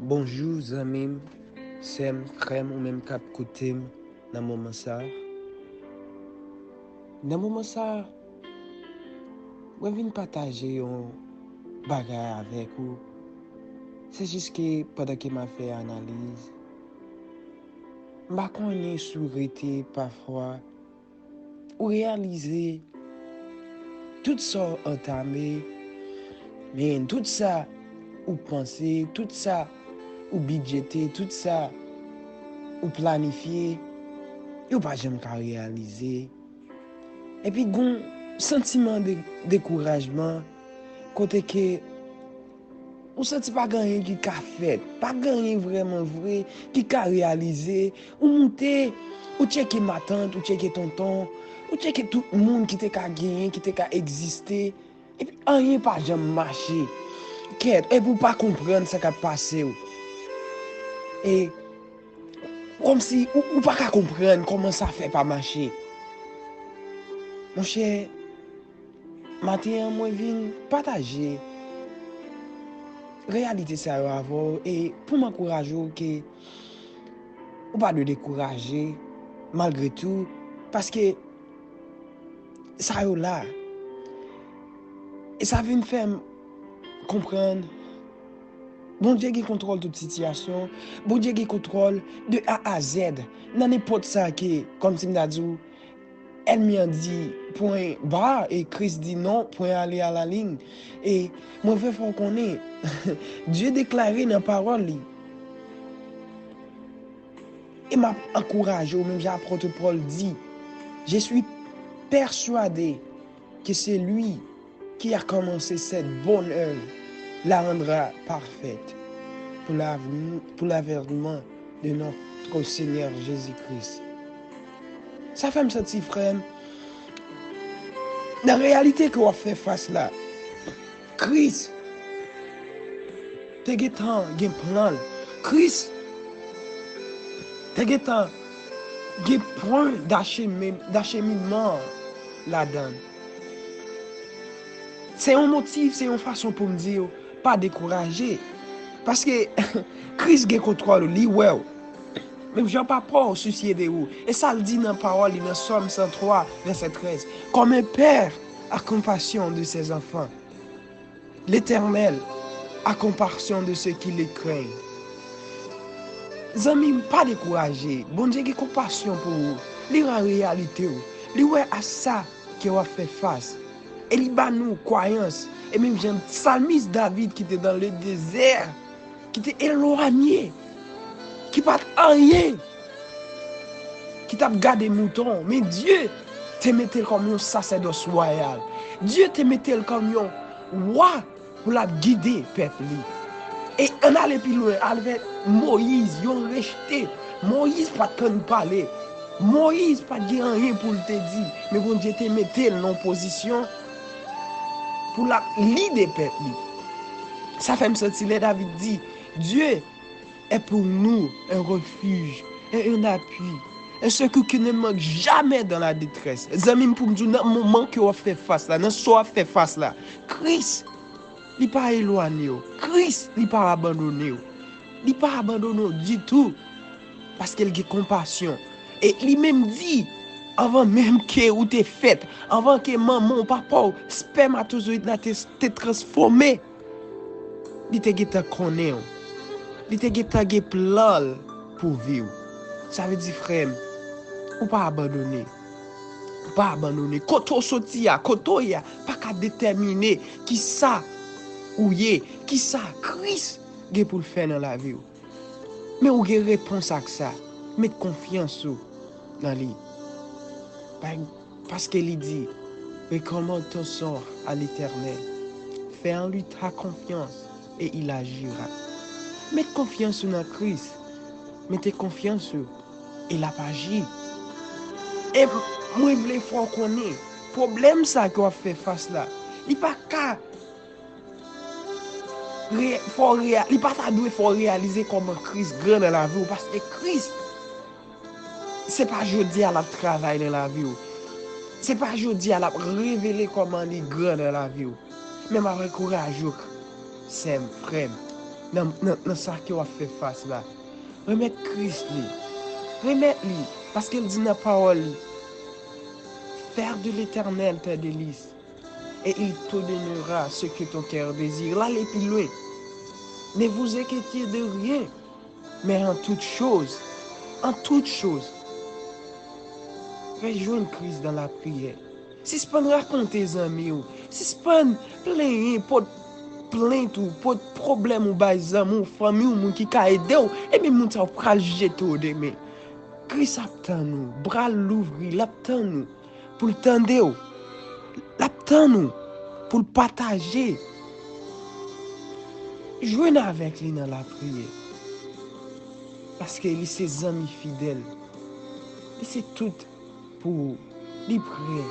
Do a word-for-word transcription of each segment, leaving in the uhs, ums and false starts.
Bonjou zanmi m, sè m, frè m, ou menm k ap koute m nan moman sa a. Nan moman sa a, mwen vin pataje yon bagay avèk ou. Se jis ke pandan ke m ap fè analiz, m pa konnen si w rete pafwa ou reyalize tout sa w antame, men tout sa ou panse, tout sa ou bidjete, tout sa ou planifye, yo pa janm ka reyalize. Epi gon santiman de dekourajman kote ke ou santi pa gen anyen ki ka fèt, pa gen anyen vrèman vre ki ka reyalize. Ou moute, ou tcheke matant, ou tcheke tonton, ou tcheke tout moun ki te ka genyen, ki te ka egziste. Epi anyen pa janm mache. Kèt, epi ou pa konprann sa k ap pase w. E kòmsi ou, ou pa ka konprann kòman sa fè pa mache. Monchè, maten an mwen vin pataje reyalite sa yo avè w e pou m ankouraje w ke ou pa dwe dekouraje malgre tou, paske sa yo la. E sa vin fè m konprann Bondye gen kontwòl tout sitiyasyon. Bondye gen kontwòl de A a Z. Nan nenpòt sa ke, kòmsi m ta di w, ènmi an di pwen ba e Kris di non, pwen ale a la liy. E mwen vle fè w konnen, Dye deklare nan pawòl li. E m ap ankouraje w, menm jan apot Pòl di, Je suis persuadé que celui qui a commencé cette bonne œuvre la rendra parfaite pour l'avni- pour l'avènement de notre Seigneur Jésus-Christ. Sa fè m santi, frè m, nan reyalite ke w ap fè fas la, Kris te gentan gen plan l. Kris te gentan gen pwen dachemin- dacheminman ladan l. Se yon motif, se yon fason pou m di w, pa dekouraje. Paske Kris gen kontwòl ou, li wè w. Menm jan papa w sisye de ou. E sa l di nan pawòl li nan Sòm san twa, vèsè trèz. Comme un père a compassion de ses enfants, l'Éternel a compassion de ceux qui le craignent. Zanmi m, pa dekouraje. Bondye gen konpasyon pou ou. Li wè reyalite w. Li wè a sa ke w ap fè fas. E li ba nou kwayans. E menm jan salmis David ki te dans le désert, ki te elwanye, ki pa t anyen, ki t ap gade mouton, men Dye te mete l kòm yon sasèdòs wayal. Dye te mete l kòm yon wa pou l ap gide pèp li. E ann ale pi lwen, avèk Moyiz, yon rejte. Moyiz pa t konn pale. Moyiz pa t gen anyen pou l te di, men Bondye te mete l nan yon pozisyon pou l ap lide pèp li. Sa fè m santi lè David di, Dieu est pour nous un refuge et un appui, un secours qui ne manque jamais dans la détresse. Zanmi m, pou m di w, nan moman ke w ap fè fas la, nan sa w ap fè fas la, Kris, li pa elwanye w. Kris, li pa abandone w. Li pa abandone w ditou. Paske l gen konpasyon. E li menm di, anvan menm ke ou te fèt, anvan ke manman w, papa w, spèmatozoyid la te, te transfòme, li te gentan konnen w. Li te gentan gen plan l pou vi w. Sa vle di, frè m, ou pa abandone. Ou pa abandone. Kote w soti a, kote w ye a, pa ka detèmine kisa ou ye, kisa Kris gen pou l fè nan lavi w. Men ou gen repons ak sa. Met konfyans ou nan li. Pa- Paske li di, Recommande ton sort à l'Éternel. Fais en lui ta confiance et il agira. Met konfyans ou nan Kris. Mete konfyans ou e l ap aji. E mwen vle fè w konnen, pwoblèm sa ke w ap fè fas la, li pa ka re- fè w reya- li pa ta dwe fè w reyalize kòman Kris gran nan lavi w, paske Kris, se pa jodi a l ap travay nan lavi w. Se pa jodi a l ap revele kòman li gran nan lavi w. Men m ap ankouraje w, sè m, frè m, nan, nan, nan sa ke w ap fè fas la. Remèt Kris li. Remèt li. Paske l di nan pawòl li, Faire de l'Éternel tes délices, et il te donnera ce que ton cœur désire. L ale pi lwen. Ne vous inquiétez de rien, mais en toute chose, en toute chose, fè jwenn Kris dans la prière. Sispann rakonte zanmi w. Sispann plenyen, pot plent ou, pot pwoblèm ou bay zanmi w, fanmi w, moun ki ka ede w, epi moun sa yo pral jete w demen. Kris ap tann ou, bra l louvri, l ap tann ou pou l tande w. L ap tann ou pou l pataje. Jwenn avèk li nan lapriyè. Paske li se zanmi fidèl. Li se tout pou ou. Li prè.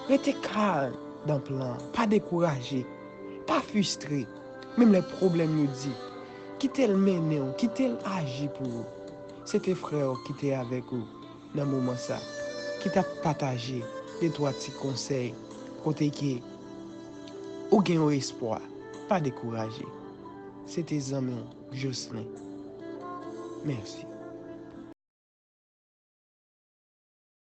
Rete kalm nan plan an. Pa dekouraje. Pa fristre. Menm lè pwoblèm yo di, kite l mennen w, kite l aji pou ou. Se te frè w ki te avèk ou nan moman sa, ki t ap pataje de twa ti konsèy kote ke ou gen yon espwa. Pa dekouraje. Se te zanmi w, Jocelyn. Mèsi.